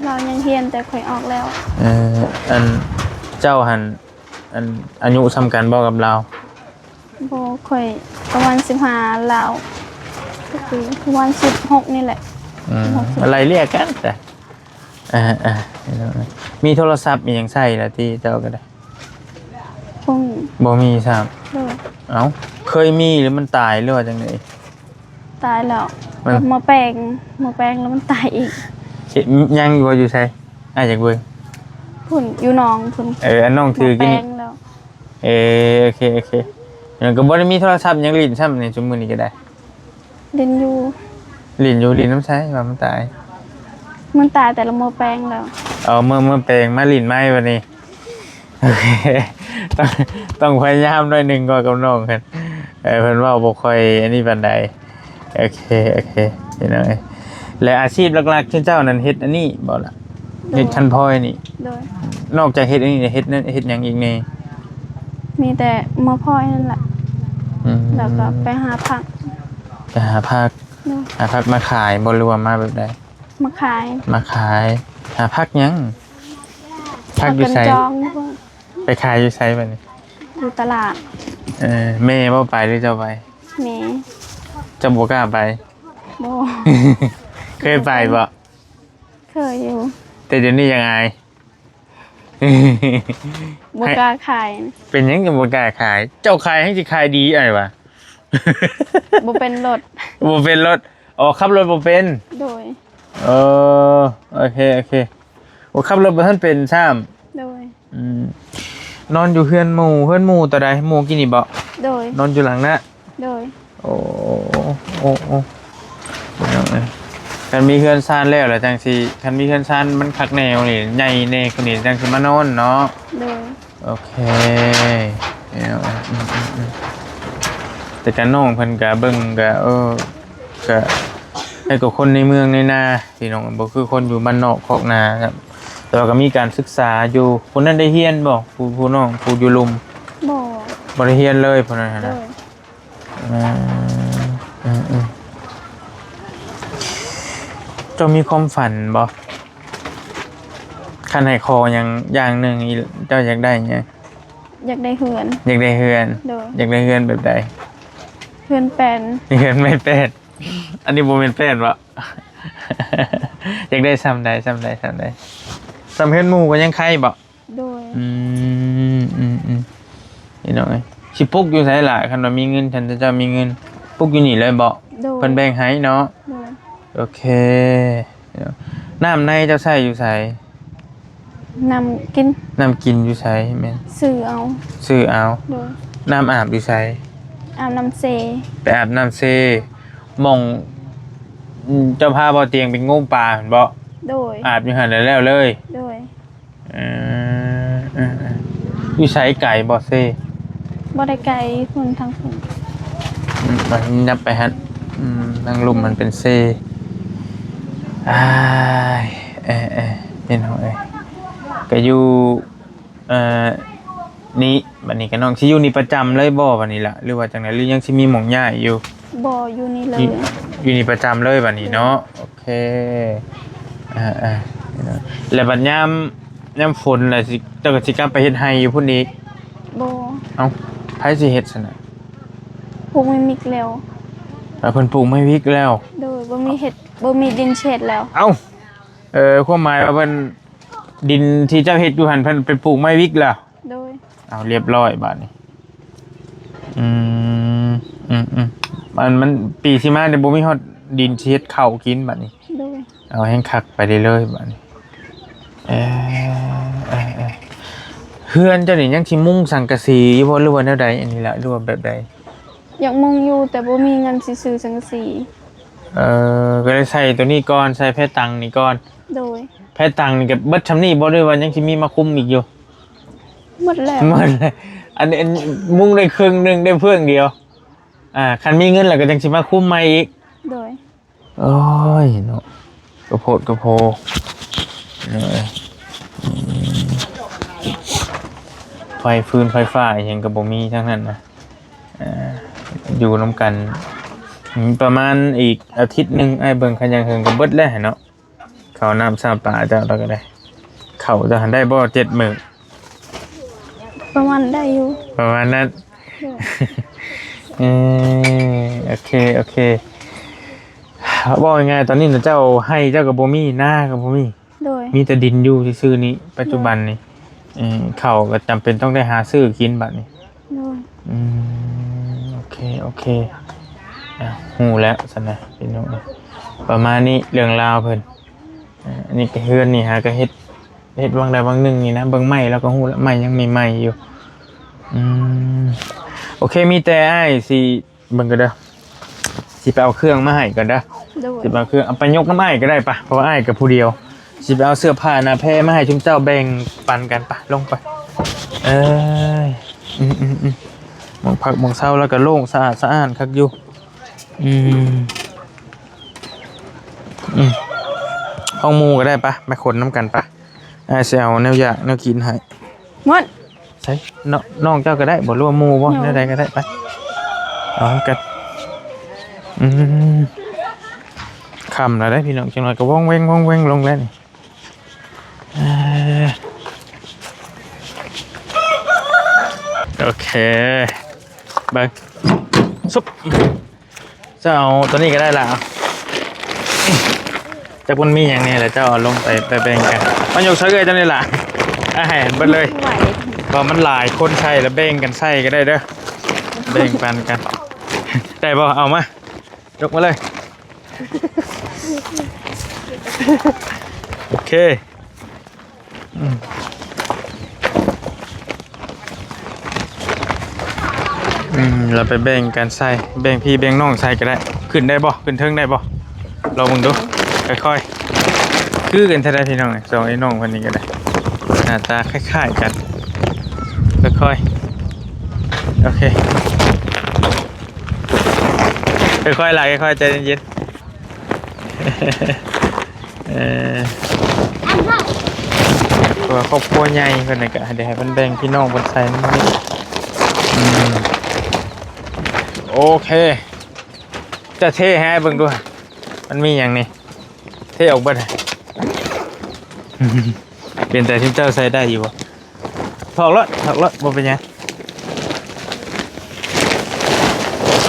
ລາວຍັງຮຽນ ແຕ່ຂ້ອຍອອກແລ້ວ. ເອີ ອັນເຈົ້າຫັ້ນ ອັນອາຍຸຊ່ຳກັນບໍ່ກັບລາວ? ບໍ່ ຂ້ອຍປະມານສິບຫ້າ ລາວກໍຄືປະມານສິບຫົກນີ້ແຫຼະ. ອືມ ສິບຫົກ ສິບ ໄລ່ເລ່ຍກັນແຕ່. ເອີໆ ມີໂທລະສັບອີ່ຫຍັງໃຊ້ລະຕິ ເຈົ້າກໍໄດ້? ບໍ່ມີ. ບໍ່ມີຊ້ຳ. ໂດຍ. ເອົ້າ ເຄີຍມີ ຫຼື ມັນຕາຍ ຫຼືວ່າຈັ່ງໃດ? ຕາຍແລ້ວ. ມັນ ເອົາມາແປງ ມາແປງແລ້ວມັນຕາຍອີກ. ເຮັດ ຍັງຢູ່ບໍ່? ຢູ່ໃສ? ອ້າຍຢາກເບິ່ງ. ພຸ້ນ ຢູ່ໜອງພຸ້ນ. ເອີ ອັນນ້ອງຖືກິນນີ້. ມາແປງແລ້ວ. ເອີ ໂອເຄ ໂອເຄ. ຍັງກໍບໍ່ໄດ້ມີໂທລະສັບຫຍັງຫຼິ້ນຊ້ຳນີ້ ຊຸມມື້ນີ້ກໍໄດ້. ຫຼິ້ນຢູ່. ຫຼິ້ນຢູ່ ຫຼິ້ນນຳໃຜວ່າມັນຕາຍ? ມັນຕາຍແຕ່ລະມື້ແປງແລ້ວ. ເອົາ ເມື່ອ ເມື່ອແປງມາຫຼິ້ນໃໝ່ບັດນີ້. ໂອເຄ ຕ້ອງ ຕ້ອງພະຍາຍາມໜ້ອຍໜຶ່ງກ່ອນກັບນ້ອງເພິ່ນ. ເອີ ເພິ່ນເວົ້າບໍ່ຄ່ອຍອັນນີ້ປານໃດ. ໂອເຄ ໂອເຄ ພີ່ນ້ອງເອີຍ. ແລະອາຊີບຫຼັກໆ ຄືເຈົ້ານັ້ນເຮັດອັນນີ້ບໍ່ລະ? ໂດຍ. ເຮັດຄັນພອຍນີ້? ໂດຍ. ນອກຈາກເຮັດອັນນີ້ ເຮັດ ເຮັດຫຍັງອີກແດ່? ມີແຕ່ເມືອພອຍນັ້ນແຫຼະ. ອືມ. ແລ້ວກໍໄປຫາຜັກ. ໄປຫາຜັກ. ໂດຍ. ຫາຜັກມາຂາຍບໍ່ ຫຼືວ່າມາແບບໃດ? ມາຂາຍ. ມາຂາຍ. ຫາຜັກຫຍັງ? ຜັກຢູ່ໃສ? ຜັກກັນຈອງ. ໄປຂາຍຢູ່ໃສບັດນີ້? ຢູ່ຕະຫຼາດ. ເອີ ແມ່ບໍ່ໄປ ຫຼືເຈົ້າໄປ? ແມ່. ເຈົ້າບໍ່ກ້າໄປ? ບໍ່. ເຄີຍໄປບໍ່? ເຄີຍຢູ່. ແຕ່ດຽວນີ້ຍັງອາຍ. ບໍ່ກ້າຂາຍ. ເປັນຫຍັງຈຶ່ງບໍ່ກ້າຂາຍ? ເຈົ້າຂາຍແຮ່ງຊິຂາຍດີອ້າຍວ່າ. ບໍ່ເປັນລົດ. ບໍ່ເປັນລົດ. ອໍ ຂັບລົດບໍ່ເປັນ? ໂດຍ. ເອີ ໂອເຄ ໂອເຄ. ໂອ້ ຂັບລົດບໍ່ທັນເປັນຊ້ຳ. ໂດຍ. ອືມ ນອນຢູ່ເຮືອນໝູ່ ເຮືອນໝູ່ໂຕໃດ? ໝູ່ກີ້ນີ້ບໍ່? ໂດຍ. ນອນຢູ່ຫຼັງນະ? ໂດຍ. ໂອ້ ໂອ້ ໂອ້ ພີ່ນ້ອງເອີຍ ຄັນມີເຮືອນຊານແລ້ວລະຈັ່ງຊິ ຄັນມີເຮືອນຊານມັນຄັກແນ່ກວ່ານີ້ ໃຫຍ່ແນ່ກວ່ານີ້ ຈັ່ງຊິມານອນເນາະ. ໂດຍ. ໂອເຄ ພີ່ນ້ອງເອີຍ ອືມໆໆ ແຕ່ກະນ້ອງເພິ່ນກະເບິ່ງກະ ເອີ ກະໃຫ້ກວ່າຄົນໃນເມືອງໃນນາ ພີ່ນ້ອງ ບໍ່ຄືຄົນຢູ່ບ້ານນອກຄອກນາ. ແຕ່ວ່າກໍມີການສຶກສາຢູ່. ຜູ້ນັ້ນໄດ້ຮຽນບໍ່? ຜູ້ ຜູ້ນ້ອງ ຜູ້ຢູ່ລຸ່ມ? ບໍ່ ບໍ່ໄດ້ຮຽນເລີຍຜູ້ນັ້ນນະ. ໂດຍ. ອືມ ອືມ ອືມ ເຈົ້າມີຄວາມຝັນບໍ່? ຄັນໃຫ້ຂໍຫຍັງຢ່າງໜຶ່ງ ເຈົ້າຢາກໄດ້ຫຍັງ? ຢາກໄດ້ເຮືອນ. ຢາກໄດ້ເຮືອນ. ໂດຍ. ຢາກໄດ້ເຮືອນແບບໃດ? ເຮືອນແປ້ນ. ເຮືອນໄມ້ແປ້ນ. ອັນນີ້ບໍ່ແມ່ນແປ້ນບໍ? ຢາກໄດ້ຊ່ຳໃດ ຊ່ຳໃດ ຊ່ຳໃດ? ຊ່ຳເຮືອນໝູ່ກໍຍັງໄຄບໍ? ໂດຍ. ອືມ ອືມ ອືມ ພີ່ນ້ອງເອີຍ ຊິປຸກຢູ່ໃສລະ? ຄັນວ່າມີເງິນ ຄັນເຈົ້າມີເງິນ ປຸກຢູ່ນີ້ເລີຍບໍ? ໂດຍ. ເພິ່ນແບ່ງໃຫ້ເນາະ? ໂດຍ. ໂອເຄ. ນ້ຳໃນເຈົ້າໃຊ້ຢູ່ໃສ? ນ້ຳກິນ. ນ້ຳກິນຢູ່ໃສ? ແມ່ນ ຊື້ເອົາ. ຊື້ເອົາ. ໂດຍ. ນ້ຳອາບຢູ່ໃສ? ອາບນ້ຳເຊ. ໄປອາບນ້ຳເຊ ໝ່ອງ ເຈົ້າພາບ່າວຕຽງໄປງົມປາຫັ້ນບໍ? ໂດຍ. ອາບຢູ່ຫັ້ນແລ້ວເລີຍ? ໂດຍ. ເອີ ເອີ ເອີ ຢູ່ໃສ ໄກບໍ່ເຊ? ບໍ່ໄດ້ໄກ ພຸ້ນ ທາງພຸ້ນ. ອືມ ໄປ ຍັບໄປຫັ້ນ. ອືມ ທາງລຸ່ມມັນເປັນເຊ. ອ້າຍ ເອີ ເອີ ເປັນຫຍັງເອີຍ? ກະຢູ່ ເອີ ນີ້ ບັດນີ້ກະນ້ອງຊິຢູ່ນີ້ປະຈຳເລີຍບໍ່ ບັດນີ້ລະ ຫຼືວ່າຈັ່ງໃດ ຫຼືຍັງຊິມີໝ່ອງຍ້າຍຢູ່? ບໍ່ ຢູ່ນີ້ເລີຍ. ຢູ່ ຢູ່ນີ້ປະຈຳເລີຍບັດນີ້ເນາະ. ໂດຍ. ໂອເຄ ອ່າໆ ແລ້ວບັດຍາມ ຍາມຝົນລະຊິ ເຈົ້າກໍຊິກັບໄປເຮັດໄຮ່ຢູ່ພຸ້ນອີກ? ບໍ່. ເອົ້າ ໃຜຊິເຮັດຊັ້ນນະ? ປູກໄມ້ວິກແລ້ວ. ເອີ ເພິ່ນປູກໄມ້ວິກແລ້ວ. ໂດຍ. ບໍ່ມີເຮັດ ບໍ່ມີດິນຊິເຮັດແລ້ວ. ເອົ້າ ເອີ ຄວາມໝາຍວ່າເພິ່ນ ດິນທີ່ເຈົ້າເຮັດຢູ່ຫັ້ນ ເພິ່ນໄປປູກໄມ້ວິກແລ້ວ? ໂດຍ. ເອົາ ລຽບຮ້ອຍບາດນີ້. ອືມ ອືມໆ ມັນ ມັນ ປີຊິມານີ້ບໍ່ມີຮອດດິນຊິເຮັດເຂົ້າກິນບາດນີ້. ໂດຍ. ເອົາ ແຮງຄັກໄປເລື້ອຍໆບາດນີ້. ເອີ ເອີ ເອີ ເຮືອນເຈົ້ານີ້ຍັງຊິມຸງສັງກະສີຢູ່ບໍ່ ຫຼືວ່າແນວໃດ ອັນນີ້ລະ ຫຼືວ່າແບບໃດ? ຢາກມຸງຢູ່ ແຕ່ບໍ່ມີເງິນຊິຊື້ສັງກະສີ. ເອີ ກໍເລີຍໃສ່ໂຕນີ້ກ່ອນ ໃສ່ແພຕັງນີ້ກ່ອນ. ໂດຍ. ແພຕັງນີ້ກໍເບິດຊ່ຳນີ້ບໍ່ ຫຼືວ່າຍັງຊິມີມາຄຸມອີກຢູ່? ໝົດແລ້ວ. ໝົດແລ້ວ. ອັນ ອັນ ມຸງໄດ້ເຄິ່ງໜຶ່ງ ໄດ້ເບື້ອງດຽວ. ອ່າ ຄັນມີເງິນແລ້ວກໍຈັ່ງຊິມາຄຸມໃໝ່ອີກ. ໂດຍ. ໂອ້ຍເນາະ ກະໂພດກະໂພເນາະ. ອືມ ໄຟ ຟືນໄຟຟ້າອີ່ຫຍັງກໍບໍ່ມີທັງນັ້ນນະ. ເອີ ຢູ່ນຳກັນ ອືມ ປະມານອີກອາທິດໜຶ່ງ ອ້າຍເບິ່ງ ຄັນຍັງເຫິງກໍເບິດແລ້ວເນາະ. ເຂົ້ານ້ຳຊາປາເຈົ້າ ແລ້ວກໍໄດ້ ເຂົ້າເຈົ້າຫັ້ນໄດ້ບໍ່ ເຈັດມື້? ປະມານໄດ້ຢູ່ ປະມານນັ້ນ. ໂດຍ. ເອີ ໂອເຄ ໂອເຄ. ເວົ້າງ່າຍໆ ຕອນນີ້ນະ ເຈົ້າ ໄຮ່ເຈົ້າກໍບໍ່ມີ ນາກໍບໍ່ມີ. ໂດຍ. ມີແຕ່ດິນຢູ່ຊື່ໆນີ້ ປັດຈຸບັນນີ້. ໂດຍ. ເອີ ເຂົ້າກໍຈຳເປັນຕ້ອງໄດ້ຫາຊື້ກິນບັດນີ້. ໂດຍ. ອືມ ໂອເຄ ໂອເຄ. ອ່ະ ຮູ້ແລ້ວຊັ້ນນະ ພີ່ນ້ອງເອີຍ ປະມານນີ້ເລື່ອງລາວເພິ່ນ. ອ່າ ອັນນີ້ກໍເຮືອນນີ້ຫາກໍເຮັດ ເຮັດຫວ່າງໃດຫວ່າງໜຶ່ງນີ້ນະ ເບິ່ງໄມ້ແລ້ວກໍຮູ້ແລ້ວ ໄມ້ຍັງໃໝ່ໆຢູ່. ອືມ ໂອເຄ ມີແຕ່ອ້າຍຊິເບິ່ງກ່ອນເດີ ຊິໄປເອົາເຄື່ອງມາໃຫ້ກ່ອນເດີ. ໂດຍ. ຊິໄປເອົາເຄື່ອງ ເອົາໄປຍົກນຳອ້າຍກໍໄດ້ປະ ເພາະວ່າອ້າຍກໍຜູ້ດຽວ. ຊິໄປເອົາເສື້ອຜ້າໜ້າແພມາໃຫ້ຊຸມເຈົ້າແບ່ງປັນກັນ ໄປ ລົງໄປ. ເອີຍ ອືມໆໆ ໝ່ອງພັກໝ່ອງເຊົາແລ້ວກໍໂລ່ງສະອາດສະອ້ານຄັກຢູ່. ອືມ ອືມ ຫ້ອງໝູ່ກໍໄດ້ປະ ໄປຂົນນຳກັນປະ. ອ້າຍຊິເອົາແນວຢາກແນວກິນໃຫ້. ໝົດ ໃສ ນ້ອງ ນ້ອງເຈົ້າກໍໄດ້ບໍ່ ຫຼືວ່າໝູ່ບໍ່? ໂດຍ. ແນວໃດກໍໄດ້ ໄປ ເອົານຳກັນ. ອືມ ຄ່ຳແລ້ວເດ້ພີ່ນ້ອງ ຈັກໜ້ອຍກໍວ່ອງແວ່ງ ວ່ອງແວ່ງລົງແລ້ວນີ້. ເອີ ໂອເຄ ເບິ່ງ ຊຸບ. ເຈົ້າເອົາຕົວນີ້ກໍໄດ້ລະ ຈັກມັນມີຫຍັງແດ່ລະ ເຈົ້າເອົາລົງໄປ ໄປແບ່ງກັນ. ມາຍົກໃສ່ເອື້ອຍເຈົ້ານີ້ລະ ອ່ະ ໃຫ້ເບິດເລີຍ ເພາະມັນຫຼາຍຄົນໃສ່ລະ ແບ່ງກັນໃສ່ກໍໄດ້ເດີ ແບ່ງປັນກັນ. ໄດ້ບໍ່? ເອົາມາ ຍົກມາເລີຍ. ໂອເຄ. ອືມ ອືມ ລະໄປແບ່ງກັນໃສ່ ແບ່ງພີ່ແບ່ງນ້ອງໃສ່ກໍໄດ້. ຂຶ້ນໄດ້ບໍ່? ຂຶ້ນເທິງໄດ້ບໍ່? ລອງເບິ່ງດູ ຄ່ອຍໆ. ຄືກັນແທ້ໆ ພີ່ນ້ອງ ສອງໄອ້ນ້ອງເພິ່ນນີ້ກໍໄດ້ ໜ້າຕາຄ້າຍໆກັນ. ຄ່ອຍໆ ໂອເຄ ຄ່ອຍໆ ລະ ຄ່ອຍໆ ໃຈເຢັນໆ. ເອີ ວ່າຄອບຄົວໃຫຍ່ເພິ່ນນະ ກະໃຫ້ ໃຫ້ເພິ່ນແບ່ງພີ່ນ້ອງເພິ່ນໃສ່ນຳນີ້. ອືມ ໂອເຄ ຈະເທໃຫ້ອ້າຍເບິ່ງດູ ມັນມີຫຍັງນີ້ ເທອອກເບິດ. ເປັນແຕ່ທີ່ເຈົ້າໃສ່ໄດ້ຢູ່ບໍ່? ຖອກໂລດ ຖອກໂລດ ບໍ່ເປັນຫຍັງ.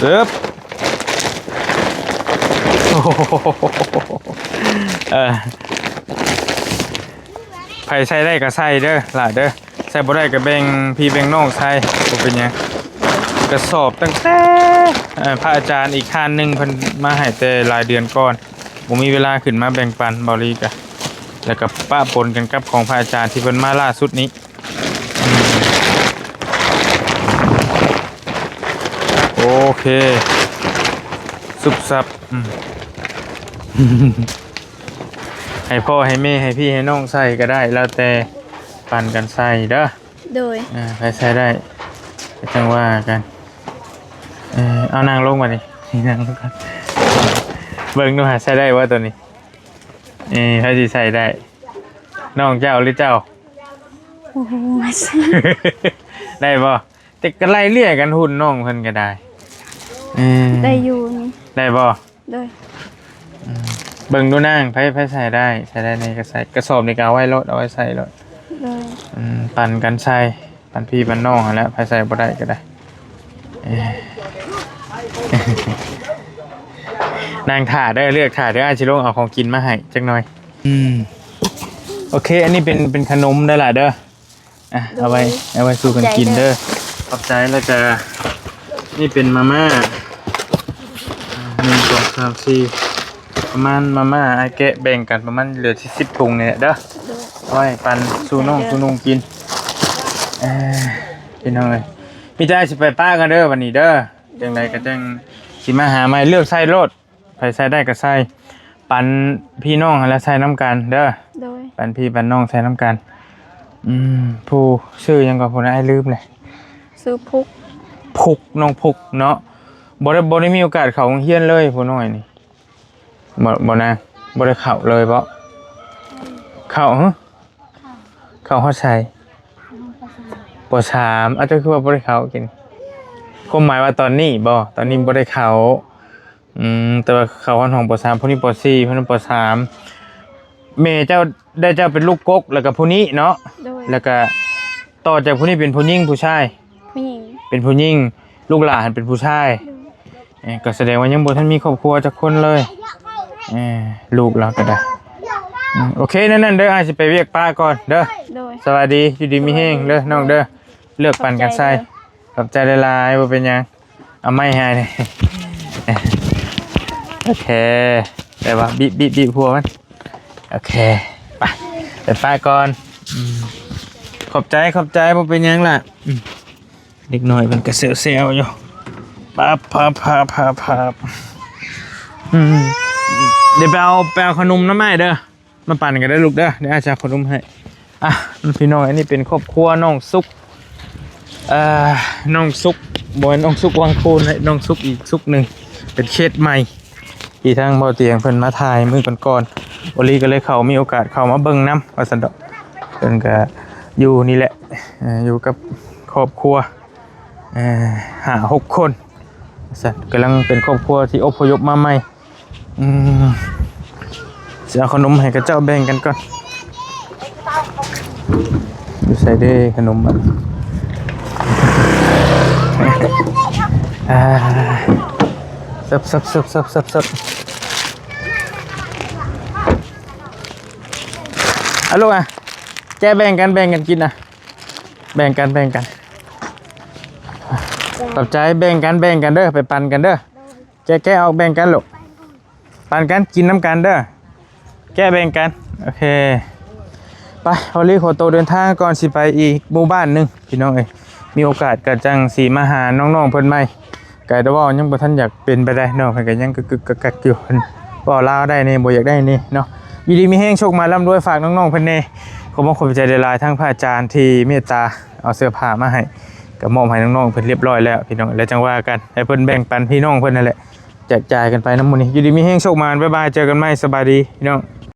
ເອີບ ໂອ້ໂຫ ເອີ ໃຜໃສ່ໄດ້ກໍໃສ່ເດີຫຼ້າເດີ ໃສ່ບໍ່ໄດ້ກໍແບ່ງພີ່ແບ່ງນ້ອງໃສ່ ບໍ່ເປັນຫຍັງ. ກະສອບຕັ້ງແຕ່ ເອີ ພະອາຈານອີກທ່ານໜຶ່ງເພິ່ນມາໃຫ້ແຕ່ຫຼາຍເດືອນກ່ອນ ບໍ່ມີເວລາຂຶ້ນມາແບ່ງປັນ ເບົາລີກະ ແລ້ວກະປະປົນກັນກັບຂອງພະອາຈານທີ່ເພິ່ນມາລ່າສຸດນີ້. ໂອເຄ ຊຸບຊັບ ອືມ ໃຫ້ພໍ່ໃຫ້ແມ່ໃຫ້ພີ່ໃຫ້ນ້ອງໃສ່ກໍໄດ້ ແລ້ວແຕ່ປັນກັນໃສ່ເດີ. ໂດຍ ເອີ ໃຜໃສ່ໄດ້ກໍຈັ່ງວ່າກັນ. ເອີ ເອົານັ່ງລົງບາດນີ້ ນັ່ງລົງກ່ອນ ເບິ່ງດູຫາໃສ່ໄດ້ບໍ່ໂຕນີ້. ເອີ ໃຜຊິໃສ່ໄດ້ ນ້ອງເຈົ້າຫຼືເຈົ້າ? ໂອ້ໂຫ ໄດ້ບໍ່? ແຕ່ກໍໄລ່ເລ່ຍກັນຫຸ່ນນ້ອງເພິ່ນກໍໄດ້. ເອີ ໄດ້ຢູ່ນີ້ ໄດ້ບໍ່? ໂດຍ ອືມ ເບິ່ງດູນາງ ໃຜ ໃຜໃສ່ໄດ້ ໃສ່ໄດ້ນີ້ກໍໃສ່ ກະສອບນີ້ກໍເອົາໄວ້ໂລດ ເອົາໄວ້ໃສ່ໂລດ. ໂດຍ ອືມ ປັນກັນໃສ່ ປັນພີ່ປັນນ້ອງຫັ້ນແຫຼະ ໃຜໃສ່ບໍ່ໄດ້ກໍໄດ້. ເອີ ນັ່ງຖ້າເດີ ເລືອກຖ້າເດີ ອ້າຍຊິລົງເອົາຂອງກິນມາໃຫ້ຈັກໜ່ອຍ. ອືມ ໂອເຄ ອັນນີ້ເປັນ ເປັນຂະໜົມເດີຫຼ້າເດີ. ອ່ະ ໂດຍ ເອົາໄວ້ ເອົາໄວ້ສູ່ກັນກິນເດີ ຂອບໃຈເດີ ຂອບໃຈ. ແລ້ວກະນີ້ເປັນມາມ່າ ອ່າ ໜຶ່ງ ສອງ ສາມ ສີ່ ປະມານ ມາມ່າອ້າຍແກະແບ່ງກັນປະມານເຫຼືອສິບຖົງນີ້ແຫຼະເດີ. ໂດຍ ເອົາໄວ້ປັນສູ່ນ້ອງ ຂອບໃຈເດີ ສູ່ນຸ່ງກິນ. ເອີ ພີ່ນ້ອງເອີຍ ມີແຕ່ຊິໄປປະກັນເດີບັດນີ້ເດີ ຈັ່ງໃດກໍຈັ່ງຊິມາຫາໃໝ່ ເລືອກໃສ່ໂລດ. ໃຜໃສ່ໄດ້ກໍໃສ່ ປັນພີ່ນ້ອງຫັ້ນລະໃສ່ນຳກັນເດີ. ໂດຍ ປັນພີ່ປັນນ້ອງໃສ່ນຳກັນ. ອືມ ຜູ້ຊື່ຫຍັງກໍຜູ້ນັ້ນ ອ້າຍລືມແຫຼະ. ຊື່ພຸກ ພຸກ ນ້ອງພຸກເນາະ. ບໍ່ໄດ້ ບໍ່ໄດ້ມີໂອກາດເຂົ້າໂຮງຮຽນເລີຍຜູ້ນ້ອຍນີ້. ບໍ່ ບໍ່ນາງ ບໍ່ໄດ້ເຂົ້າເລີຍບໍ? ເຂົ້າ ຫື? ເຂົ້າຮອດໃສ? ປ.ສາມ. ອ້າວ ເຈົ້າຄືວ່າບໍ່ໄດ້ເຂົ້າກິນ? ຄວາມໝາຍວ່າຕອນນີ້ບໍ? ຕອນນີ້ບໍ່ໄດ້ເຂົ້າ. ອືມ ແຕ່ວ່າເຂົ້າຮອດຫ້ອງ ປ.ສາມ ຜູ້ນີ້ ປ.ສີ່ ຜູ້ນັ້ນ ປ.ສາມ. ແມ່ເຈົ້າ ໄດ້ເຈົ້າເປັນລູກກົກ ແລ້ວກໍຜູ້ນີ້ເນາະ. ໂດຍ ແລ້ວກໍຕໍ່ຈາກຜູ້ນີ້ເປັນຜູ້ຍິງຜູ້ຊາຍ? ຜູ້ຍິງ ເປັນຜູ້ຍິງ. ລູກຫຼ້າຫັ້ນເປັນຜູ້ຊາຍ. ໂດຍ ເອີ ກໍສະແດງວ່າຍັງບໍ່ທັນມີຄອບຄົວຈັກຄົນເລີຍ. ເອີ ລູກລາວກໍໄດ້. ອືມ ໂອເຄ ແນວນັ້ນເດີ ອ້າຍຊິໄປວຽກປະກ່ອນເດີ. ໂດຍ ສະບາຍດີ ຢູ່ດີມີແຮງເດີນ້ອງເດີ. ເລືອກປັນກັນໃສ່. ຂອບໃຈເດີ ຂອບໃຈຫຼາຍໆ ບໍ່ເປັນຫຍັງ. ເອົາໄມ້ໃຫ້. ໂອເຄ ແຕ່ວ່າບິບໆໆຫົວມັນ. ໂອເຄ ໄປ ໄປປະກ່ອນ. ອືມ ຂອບໃຈ ຂອບໃຈ ບໍ່ເປັນຫຍັງລະ. ອືມ ເດັກນ້ອຍເພິ່ນກໍແຊວໆຢູ່. ປັບ ປັບ ປັບ ປັບ ປັບ. ອືມ ດຽວໄປເອົາ ໄປເອົາຂະໜົມນຳອ້າຍເດີ. ມາປັນກັນເດີລູກເດີ ດຽວອ້າຍຈະເອົາຂະໜົມໃຫ້. ອ່ະ ພີ່ນ້ອງ ອັນນີ້ເປັນຄອບຄົວນ້ອງສຸກ ເອີ ນ້ອງສຸກ ບໍ່ແມ່ນນ້ອງສຸກວັງຄູນເດ້ ນ້ອງສຸກອີກສຸກໜຶ່ງ ເປັນເຂດໃໝ່ ທີ່ທາງບໍ່ຕຽງເພິ່ນມາຖ່າຍມື້ກ່ອນໆ. ໂອລີກໍເລີຍເຂົ້າ ມີໂອກາດເຂົ້າມາເບິ່ງນຳວ່າຊັ້ນເດາະ. ເພິ່ນກໍຢູ່ນີ້ແຫຼະ ເອີ ຢູ່ກັບຄອບຄົວ ເອີ ຫ້າຫົກຄົນ ວ່າຊັ້ນ. ກຳລັງເປັນຄອບຄົວທີ່ອົບພະຍົບມາໃໝ່. ອືມ ຊິເອົາຂະໜົມໃຫ້ເຂົາເຈົ້າແບ່ງກັນກ່ອນ. ຢູ່ໃສເດ້ຂະໜົມບັດ? ອ່າ ເສິບ ເສິບ ເສິບ ເສິບ ເສິບ ເສິບ. ເອົາລູກອະ ແກະແບ່ງກັນ ແບ່ງກັນກິນນະ ແບ່ງກັນ ແບ່ງກັນ. ຂອບໃຈ ແບ່ງກັນ ແບ່ງກັນເດີ ໄປປັນກັນເດີ. ແກະ ແກະອອກແບ່ງກັນລູກ ປັນກັນກິນນຳກັນເດີ ແກະແບ່ງກັນ. ໂອເຄ ໄປ ໂອລີຂໍໂຕເດີນທາງກ່ອນ ຊິໄປອີກໝູ່ບ້ານໜຶ່ງພີ່ນ້ອງເອີຍ. ມີໂອກາດກໍຈັ່ງຊິມາຫານ້ອງໆເພິ່ນໃໝ່. ກໍໄດ້ເວົ້າຍັງບໍ່ທັນຢາກເປັນໄປໄດ້ ນ້ອງເພິ່ນກໍຍັງກຶກໆກັກໆຢູ່ ເພິ່ນເວົ້າລາວໄດ້ແດ່ ບໍ່ຢາກໄດ້ແດ່ເນາະ. ຢູ່ດີມີແຮງ ໂຊກໝານ ລ່ຳລວຍ ຝາກນ້ອງໆເພິ່ນແດ່. ຂໍຂອບໃຈຫຼາຍໆ ທາງພະອາຈານທີ່ເມດຕາເອົາເສື້ອຜ້າມາໃຫ້ ກໍມອບໃຫ້ນ້ອງໆເພິ່ນຮຽບຮ້ອຍແລ້ວພີ່ນ້ອງ. ແລ້ວຈັ່ງວ່າກັນ ໃຫ້ເພິ່ນແບ່ງປັນພີ່ນ້ອງເພິ່ນນັ້ນແຫຼະ. ແຈກຈ່າຍກັນໄປນຳໝູ່ນີ້. ຢູ່ດີມີແຮງ ໂຊກໝານ ບາຍບາຍ ເຈີກັນໃໝ່ ສະບາຍດີພີ່ນ້ອງ.